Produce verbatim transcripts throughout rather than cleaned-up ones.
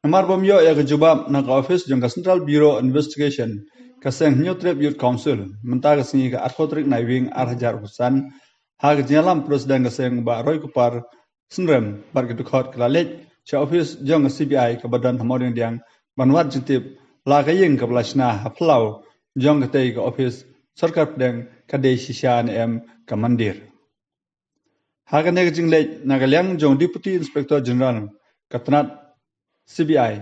Namar bym ïoh ïa ka jubab na ka office jong ka Central Bureau Investigation, ka seng Hynñiewtrep Youth Council mynta ka sngi ka arphew tarik Naiwieng arhajar arphew san, ha ka jingïalam President ka seng Bah Roy Kupar Synrem bad ki dkhot ki la leit sha office jong ka C B I kaba don ha Mawdiangdiang ban wad jingtip la ka ïing kaba la shna ha phyllaw jong katei ka office sorkar pdeng ka dei shisha ne em ka mandir. Ha kane ka jingleit na ka liang jong Deputy Inspector General ka tnat C B I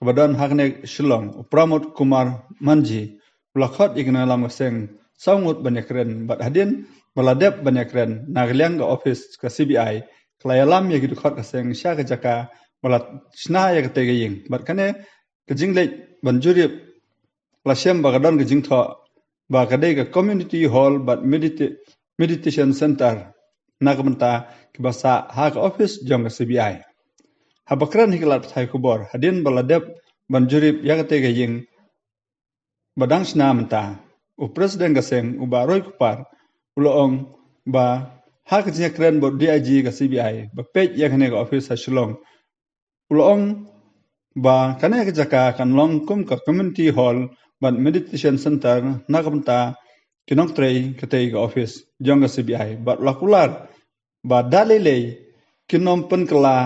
kaba don ha kane Shillong, u Pramod Kumar Manjhi, u la khot ïa ki nongïalam ka seng saw ngut ban ïakren, bad hadien ba la dep ban ïakren na ka liang ka office ka C B I, ka la ïalam ïa ki dkhot ka seng sha ka jaka ba la shna ïa katei ka ïing. Bad kane ka jingleit ban jurip la shem ba ka don ka jingthoh ba ka dei ka community hall bad medita-, meditation center na ka bynta kiba sah ha ka office jong ka C B I. Haba kren ha ki lad pathai khubor hadien ba la dep ban jurip ïa katei ka ïing ba dang shna mynta, u President ka seng u Bah Roy Kupar u la ong ba ha ka jingïakren bad D I G ka C B I ba peit ïa kane ka office ha Shillong, u la ong ba kane ka jaka kan long kum ka community hall bad meditation center na ka bynta ki nongtrei katei ka office jong ka C B I, bad u la kular ba da lei lei kin ym pynkylla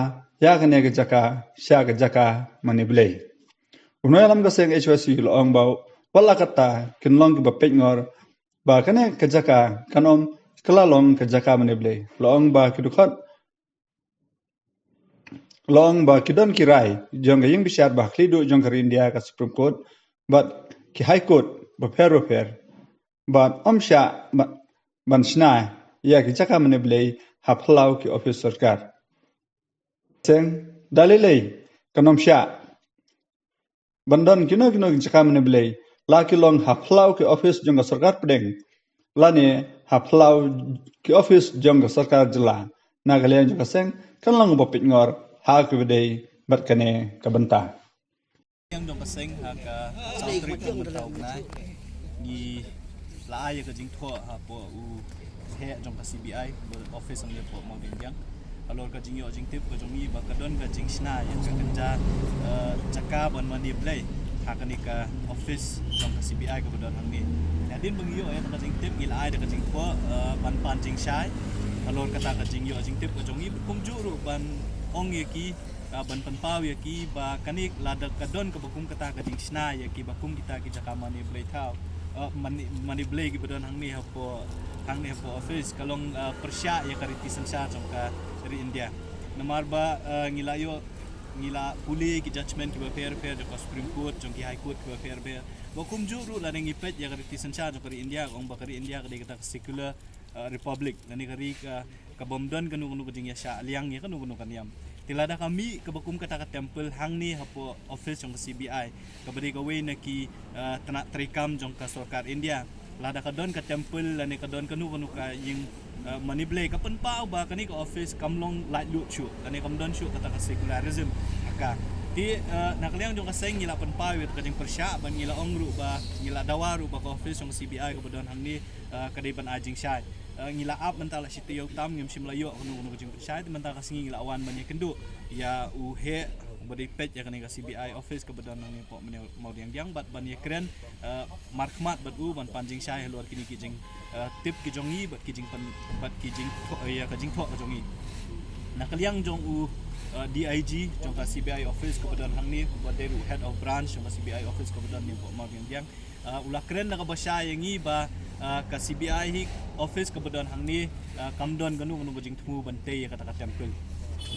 ïa kane ka jaka sha ka jaka mane blei. U nongïalam ka seng H Y C u la ong ba wat la katta kin long kiba peitngor ba kane ka jaka kan ym kylla long ka jaka mane blei. U la ong ba ki dkhot, u la ong ba ki don ki rai jong ka ïing bishar ba ha khlieh duh jong ka ri India ka Supreme Court bad ki High Court bapher bapher ba ym shah ba-, ban shna ïa ki jaka mane blei ha phyllaw ki office sorkar. Seng da lei lei kan ym shah ban don kino kino ki jaka mane blei, la ki long ha phyllaw ki office jong ka sorkar pdeng lane ha phyllaw ki office jong ka sorkar jylla. Na ka liang jong ka seng kan long ba peitngor ha kaba dei bad kane ka bynta. Liang jong ka seng ha ka saw tarik ka mynta u bnai ngi la ai ïa ka jingthoh hapoh u heh jong ka C B I ba office hangne hapoh Mawdiangdiang. Halor ka jingïoh jingtip ka jong ngi ba ka don ka jingshna ïa ka kynja, eh, jaka ban mane blei ha kane ka office jong ka C B I kaba don hangne. Hadien ba ngi ïoh ïa ka jingtip ngi la ai da ka jingthoh, eh, ban pan jingshai halor kata ka jingïoh jingtip ka jong ngi, kumjuh ruh ban ong ïa ki, ah, ban pynpaw ïa ki ba kane lada ka don kaba kum kata ka jingshna ïa kiba kum kita ki jaka mane blei thaw, ah, mane, mane blei kiba don hangne hapoh, hangne hapoh office ka long, ah, pyrshah ïa ka riti synshar jong ka ri India. Namar ba, ah, ngi la ïoh, ngi la pule ki judgment kiba pher pher jong ka Supreme Court, jong ki High Court kiba pher pher. Ba kumjuh ruh lada ngi peit ïa ka riti synshar jong ka ri India ka ong ba ka ri India ka dei kata ka secular, ah, republic, lane ka ri ka kaba ym don kano kano ka jingïashah liang ïa kano kano ka niam. Te lada ka mih kaba kum kata ka temple hangne hapoh office jong ka C B I kaba dei kawei na ki, eh, tnat treikam jong ka sorkar India, lada ka don ka temple lane ka don kano kano ka ïing, eh, mane blei, ka pynpaw ba kane ka office kam long laitluid shuh lane kam don shuh kata ka secularism ha ka. Te, eh, na ka liang jong ka seng ngi la pynpaw ïa ka jingpyrshah bad ngi la ong ruh ba ngi la dawa ruh ba ka office jong ka C B I kaba don hangne, eh, ka dei ban ai jingshai. Eh, ngi la ap mynta la shi taïew tam ngim shym la ïoh kano kano ka jingpynshai, te mynta ka sngi ngi la wan ban ïakynduh ïa u heh ba dei peit ïa kane ka C B I office kaba don hangne hapoh Mawdiangdiang bad ban ïakren, eh, markhmat bad u ban pan jingshai halor kine ki jing, eh, tip ki jong ngi bad ki jingpyn, bad ki jingthoh, eh, ïa ka jingthoh ka jong ngi. Na ka liang jong u, eh, D I G jong ka C B I office kaba don hangne, ba dei ruh head of branch jong ka C B I office kaba don hangne hapoh Mawdiangdiang, ah, u la kren da kaba shai ïa ngi ba, ah, ka C B I hi office kaba don hangne, ah, kam don kano kano ka jingthmu ban tei ïa kata ka temple.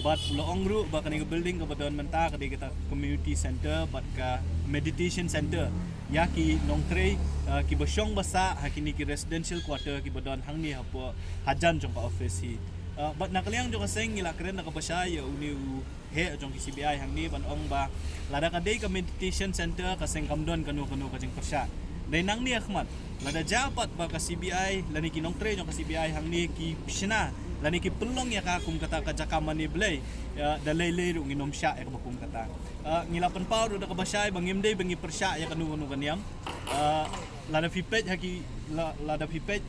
Bad u la ong ruh ba kane ka building kaba don mynta ka dei kata ka community center bad ka meditation center ïa ki nongtrei, ah, kiba shong ba sah ha kine ki residential quarter kiba don hangne hapoh hajan jong ka office hi. Ah, bad na ka liang jong ka seng ngi la kren da kaba shai ïa une u heh jong ki C B I hangne ban ong ba lada ka dei ka meditation center ka seng kam don kano kano ka jingpyrshah. Dei nangne ha khmat lada jia pat ba ka C B I lane ki nongtrei jong ka C B I hangne ki shna lane ki pynlong ïa ka kum kata ka jaka mane blei, ïa, da lei lei ruh ngin ym shah ïa kaba kum kata. Ah, ngi la pynpaw ruh da kaba shai ba ngim dei ba ngi pyrshah ïa kano kano ka niam. Ah, lada phi peit ha ki, la, lada phi peit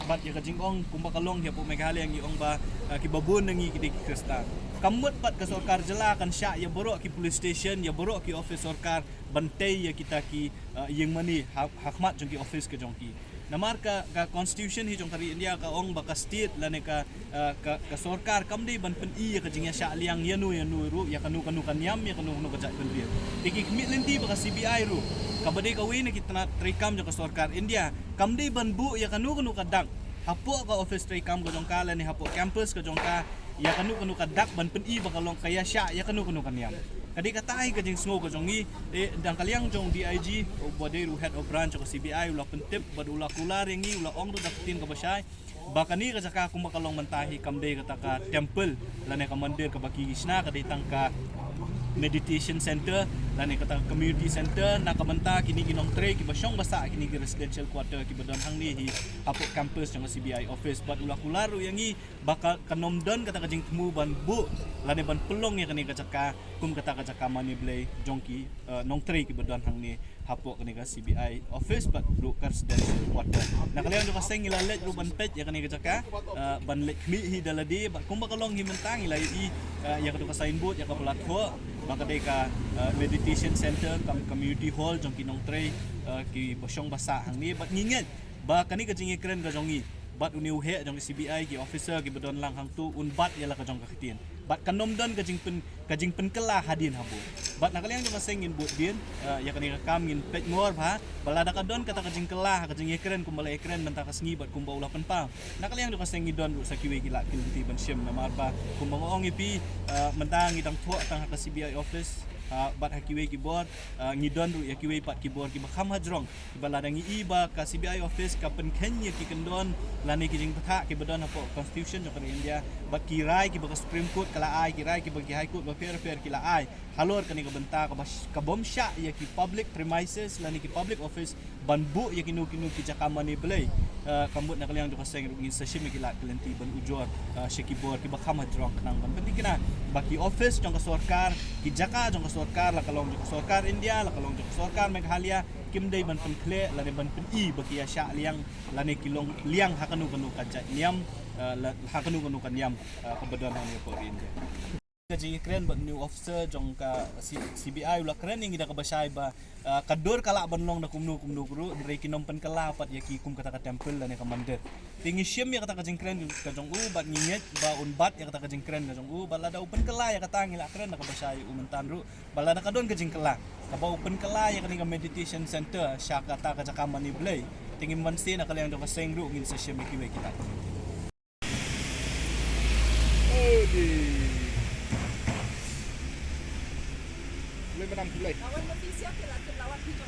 bad ïa ka jingong kumba ka long hapoh Meghalaya ngi ong ba, ah, kiba bun na ngi ki dei ki Khristan. Kamut pat ka sorkar jylla kan shah ïa baroh ki police station, ïa baroh ki office sorkar ban tei ïa kita ki, uh, ïing mane ha, ha khmat jong ki office ka jong ki. Namar ka, ka constitution hi jong ka ri India ka ong ba ka state lane ka, uh, ka, ka sorkar kam dei ban pyni ïa ka jingïashah liang ïa no ïa no ruh, ïa kano kano ka niam, ïa kano kano ka jaitbynriew. Te ki khmih lynti ba ka C B I ruh, kaba dei kawei na ki tnat treikam jong ka sorkar India, kam dei ban buh ïa kano kano ka dak hapoh ka office treikam ka jong ka lane hapoh campus ka jong ka, ïa kano kano ka dak ban pyni ba ka long ka ïashah ïa kano kano ka niam. Ka dei kata hi ka jingsngew ka jong ngi. Te dang ka liang jong D I G, uba dei ruh head of branch ka C B I, u la pyntip bad u la kular ïa ngi, u la ong ruh da ka ktien kaba shai ba kane ka jaka kumba ka long mynta hi kam dei kata ka temple lane ka mandir kaba ki shna, ka dei tang ka meditation center lane kata ka community center. Na ka bynta kine ki nongtrei kiba shong ba sah kine ki residential quarter kiba don hangne hi hapoh campus jong ka C B I office. Bad u la kular ruh ïa ngi ba ka, kan ym don kata ka jingthmu ban buh lane ban pynlong ïa kane ka jaka kum kata ka jaka mane blei jong ki, uh, nongtrei kiba don hangne hapoh kane ka C B I office bad ruh ka residential quarter. Na ka liang jong ka seng ngi la leit ruh ban peit ïa kane ka jaka, uh, ban leit khmih hi da lade bad kumba ka long hi mynta ngi la ïohi, uh, ïa kato ka signboard ïa kaba la thoh ba ka dei ka, uh, meditation center cum community hall jong ki nongtrei, uh, kiba shong ba sah hangne. Bad ngi ngeit ba kane ka jingïakren ka jong ngi bad une u heh jong ka C B I, ki officer kiba don lang hangto, un bat ïa la ka jong ka ktien. Bad kan ym don ka jingpyn, ka jingpynkylla hadien habud. Bad na ka liang jong ka seng ngin bud dien, eh, ïa kane ka kam ngin peit ngor bha ba lada ka don kata ka jingkylla ha ka jingïakren kumba la ïakren mynta ka sngi bad kumba u la pynpaw. Na ka liang jong ka seng ngi don ruh sa kiwei ki lad ki lynti ban shim, namar ba kumba nga ong ïa phi, eh, mynta ngi dang thoh tang ha ka C B I office, eh, bad ha kiwei ki bor, eh, ngi don ruh ïa kiwei pat ki bor kiba kham hajrong. Ba lada ngi i ba ka C B I office ka pynkheiñ ïa ki kyndon lane ki jingbthah kiba don hapoh constitution jong ka ri India, bad ki rai kiba ka Supreme Court ka la ai, ki rai kiba ki High Court bapher bapher ki la ai halor kane ka bynta kaba sh-, ka bym shah ïa ki public premises lane ki public office ban buh ïa kino kino ki jaka mane blei. Eh, ka mut na ka liang jong ka seng ruh ngin sa shim ïa ki lad ki lynti ban ujor, eh, sha ki bor kiba kham hajrong khnang ban pynthikna ba ki office jong ka sorkar, ki jaka jong ka sorkar, la ka long jong ka sorkar India, la ka long jong ka sorkar Meghalaya, kim dei ban pynkhleh lane ban pyni ba ki ïashah liang lane ki long liang ha kano kano ka jait niam, eh, la, ha kano kano ka niam, eh, kaba don hangne hapoh ri India. Ka jingïakren bad une u officer jong ka C-, C B I u la kren ïa ngi da kaba shai ba, eh, ka dur ka lah ban long da kumno kumno ruh, hynrei kin ym pynkylla pat ïa ki kum kata ka temple lane ka mandir. Te ngi shim ïa kata ka jingkren ka jong u bad ngi ngeit ba un bat ïa kata ka jingkren ka jong u, bad lada u pynkylla ïa kata ngi la kren da kaba shai ïa u mynta ruh. Ba lada ka don ka jingkylla, kaba u pynkylla ïa kane ka meditation center sha kata ka jaka mane blei, te ngim banse na ka liang jong ka seng ruh ngin sa shim ïa kiwei ki lad. Odi. Boleh menang boleh. Lawan Malaysia ke lah lawan hijau.